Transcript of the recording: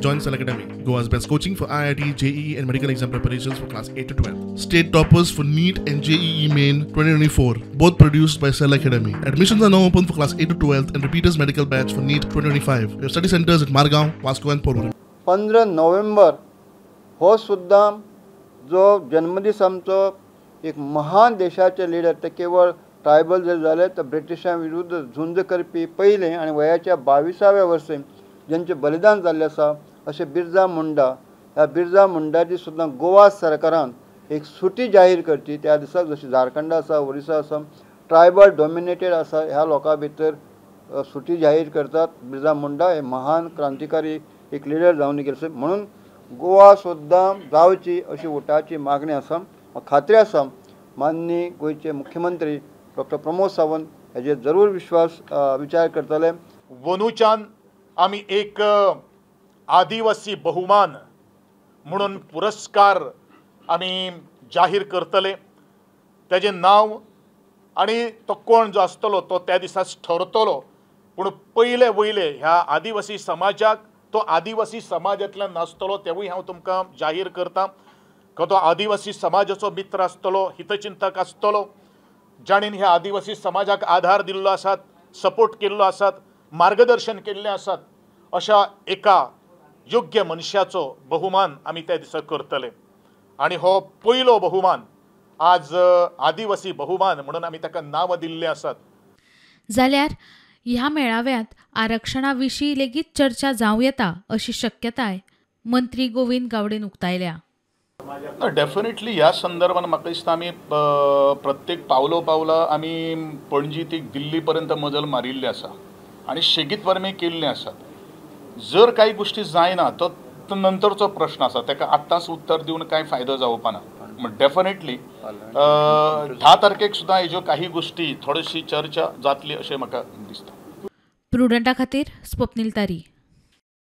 Join Cell Academy, Goa's best coaching for IIT, JEE and medical exam preparations for class 8 to 12. State toppers for NEET and JEE Main 2024, both produced by Cell Academy. Admissions are now open for class 8 to 12 and repeaters medical batch for NEET 2025. We have study centers at Margao, Vasco and Porvorim. 15 November हो सुद्दां जो जन्मदीस आमचो एक महान देशाचे leader, ते केवळ tribal जर जाले तर ब्रिटिशां विरुद्ध झुंज करपी पयले आनी वयाच्या 22व्या वर्से जेंचें बलिदान जाल्लें आसा अशें बिरजा मुंडा. ह्या बिरजा मुंडाची सुद्दां गोवा सरकारान एक सुटी जाहीर करची त्या दिसाक, जशी झारखंड आसा, ओरिसा आसा, ट्रायबल डॉमिनेटेड आसा ह्या लोकां भितर सुटी जाहीर करतात. बिरजा मुंडा हे महान क्रांतिकारी एक लिडर जावन गेले म्हणून गोवा सुद्दां जावची अशी वोटाची मागणी आसा. खात्री आसा माननीय गोंयचे मुख्यमंत्री डॉक्टर प्रमोद सावंत हेजेर जरूर विश्वास विचार करतले. वनूच्यान आमी एक आदिवासी बहुमान म्हणून पुरस्कार आमी जाहीर करतले. तेजें नांव आनी तो कोण जो आसतलो तो त्या दिसाच ठरतलो. पूण पयले वयले ह्या आदिवासी समाजाक तो आदिवासी समाजांतल्यान नासतलो तेवूय हांव तुमकां जाहीर करता. तो आदिवासी समाजाचो मित्र आसतलो, हितचिंतक आसतलो, जाणेन ह्या आदिवासी समाजाक आधार दिल्लो आसात, सपोर्ट केल्लो आसात, मार्गदर्शन केल्लें आसात, अशा एका योग्य मनशाचो बहुमान आमी त्या दिसा करतले. आनी हो पयलो बहुमान आज आदिवासी बहुमान म्हणून आमी ताका नांव दिल्लें आसात. जाल्यार ह्या मेळाव्यांत आरक्षणा विशीं लेगीत चर्चा जावं येता अशी शक्यताय मंत्री गोविंद गावडेन उक्तायल्या. डेफिनेटली ह्या संदर्भात म्हाका दिसता आमी प्रत्येक पावलो पावला आमी पणजी ती दिल्ली पर्यंत मजल मारिल्ली आसा आनी शेगीत वर्मे केल्ले आसात. जर काही गोष्टी जायना तो नंतरचो प्रश्न आसा, ताका आत्ताच उत्तर दिवन कांय फायदो जावपा ना. डेफिनेटली 10 तारखेक सुद्दां हेज्यो काही गोष्टी थोडीशी चर्चा जातली अशें म्हाका दिसता. प्रुडंटा खातीर स्वप्नील तारी.